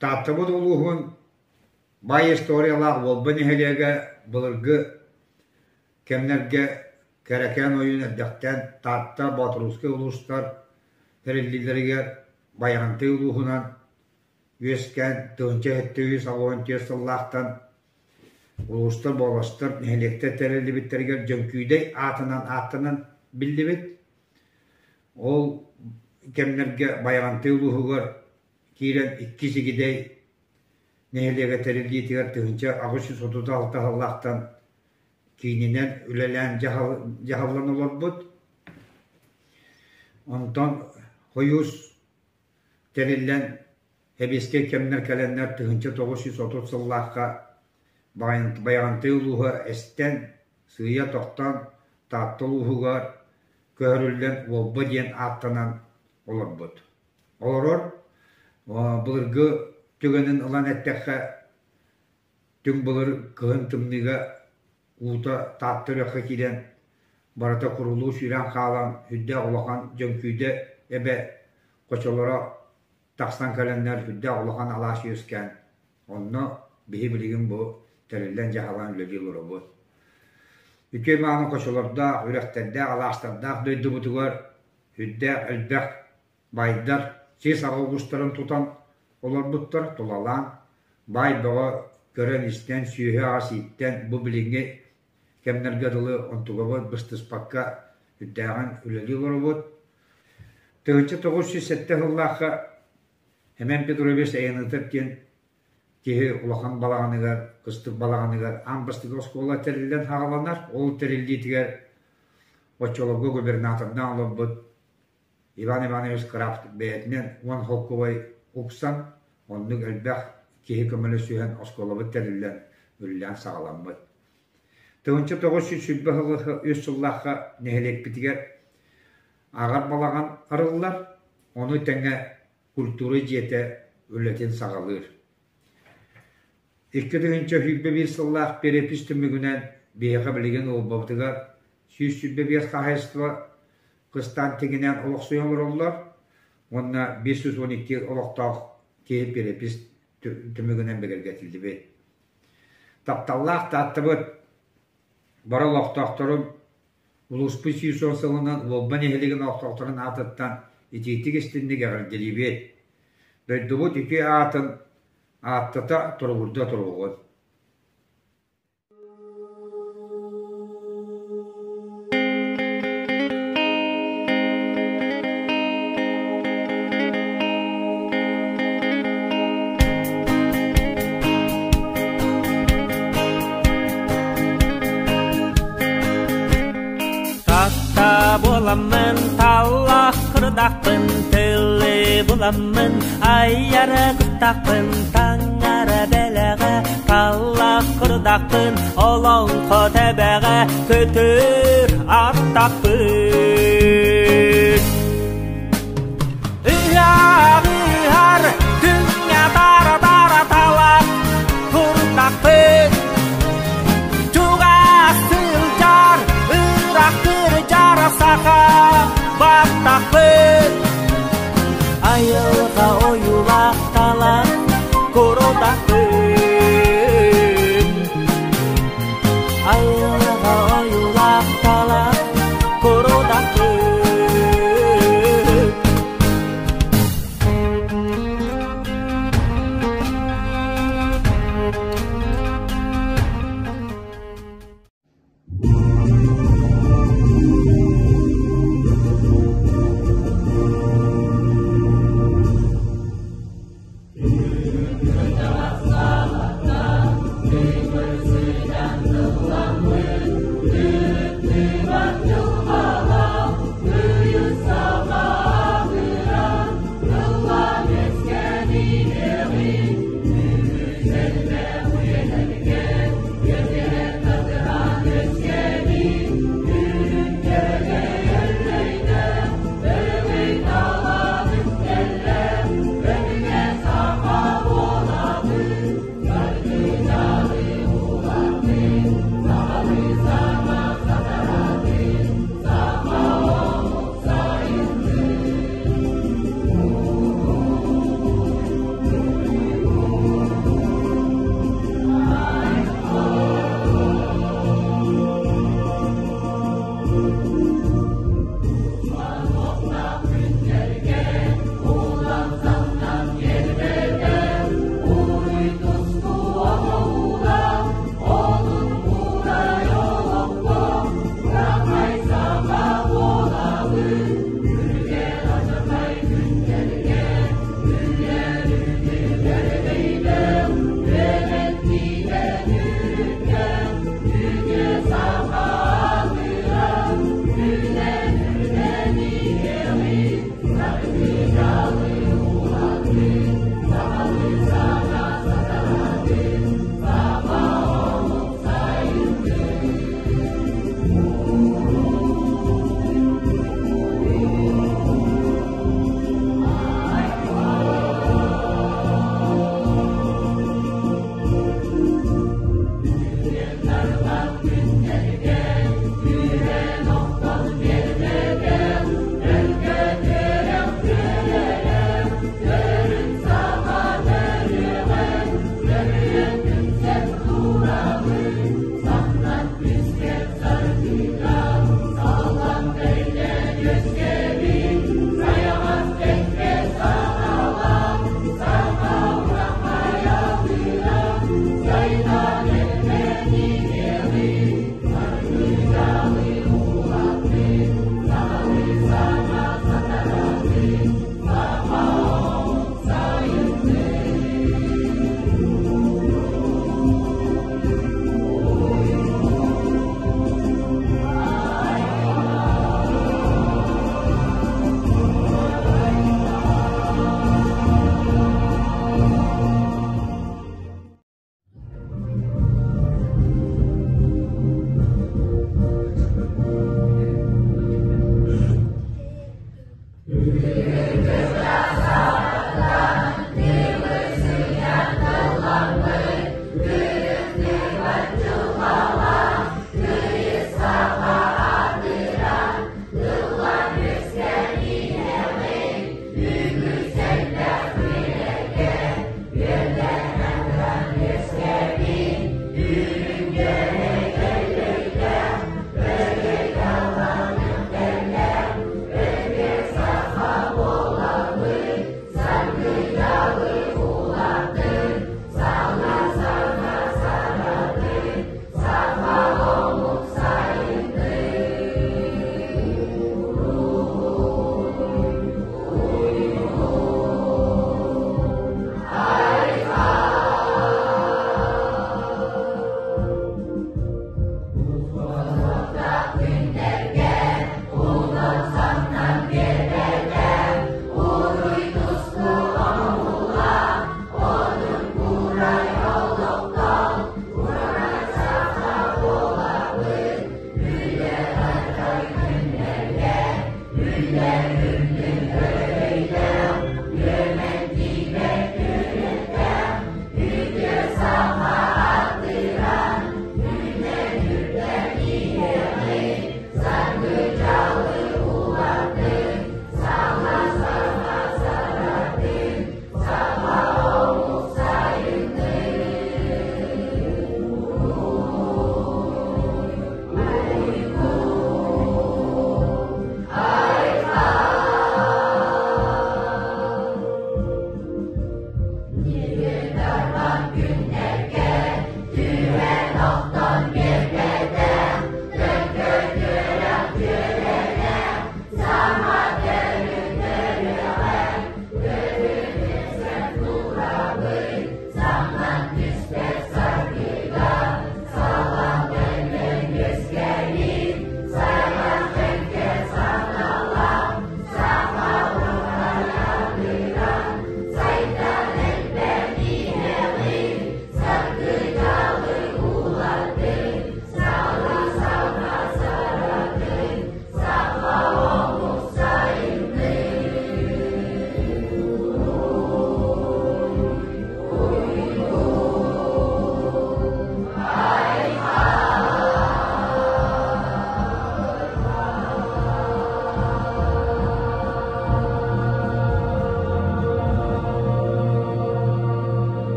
Тааттабыт улууһун баай историялаах Уолба нэһилиэгэ былыргы кэмнэргэ Кэрэкээн ойуун эрдэхтэн Таатта, Боотурусскай улуустар тэриллиилэригэр Байаҕантай улууһунан үөскээн 1784 сыллаахтан улуустар, буоластар, нэһилиэктэр тэриллибиттэригэр Дьөҥкүүдэй аатынан ааттанан биллибит. Ол кэмнэргэ Байаҕантай улууһугар киирэн иккис Игидэй нэһилиэгэ тэриллиитигэр 1836 сыллаахтан киининэн үлэлээн дьаһаллан олорбут. Онтон Хойуус тэриллэн Сэбиэскэй кэмнэр кэлэннэр 1930 сыллаахха Байаҕантай улууһа эстэн, сыыйа тохтоон Таатта улууһугар көһөрүллэн Уолба диэн ааттанан олорбут. Олорор былыргы түгэнин ылан эттэххэ, түҥ былыр кыһын тымныыга уута Таатта үрэххэ киирэн барыта курулуу сүүрэн хаалан сүрдээх улахан Дьөҥкүүдэ эбэ хочолоро тахсан кэлэннэр сүрдээх улахан алаас үөскээн, онно биһи билигин бу тэриллэн-дьаһалан үлэлии олоробут. Үтүө мааны хочолордоох, үрэхтэрдээх, алаастардаах дойдубутугар сүрдээх элбэх баайдар сир аҕа уустарын тутан олорбуттар, тулалаан, баай бөҕө көрөн-истэн, сүөһү-ас ииттэн бу билиҥҥи кэмнэргэ дылы онтугабыт быстыспакка үрдээҕин үлэлии олоробут. 1907 сыллаахха Эмэн Петрович Аянытов диэн киһи улахан балаҕаныгар, кыстык балаҕаныгар аан бастакы оскуола тэриллэн саҕаланар. Ол тэриллиитигэр оччолорго губернатордаан олорбут Иван Иванович Крафт бэйэтинэн уон холкубай уксан, оннук элбэх киһи көмөлөсүһэн оскуолабыт тэриллэн үлэлээн саҕаламмыт. 1923 сыллаахха нэһилиэкпитигэр ааҕар балаҕан арыллар, ону тэҥэ культура дьиэтэ үлэтин саҕалыыр. 2021 сыллаах перепись түмүгүнэн биһиэхэ билигин Уолбабытыгар 125 хаһаайыстыба кыстаан тигинэн олохсуйан олороллор уонна 512 олохтоох киһи перепись түмүгүнэн бигэргэтиллибит. Тапталлаах Тааттабыт бары олохтоохторун Улууспут 110 сылынан Уолба нэһилиэгин олохтоохторун аатыттан итиитик-истинник эҕэрдэлиибит! Дойдубут үтүө аатын ааттата, туругурда туруоҕун! Таста буоламмын, таллах кырдахпын, тылы буламмын, айары куттахпын, таҥара бэлэҕэ, таллах кырдахпын, олоҥхо тэбэҕэ, көтөр аттахпын.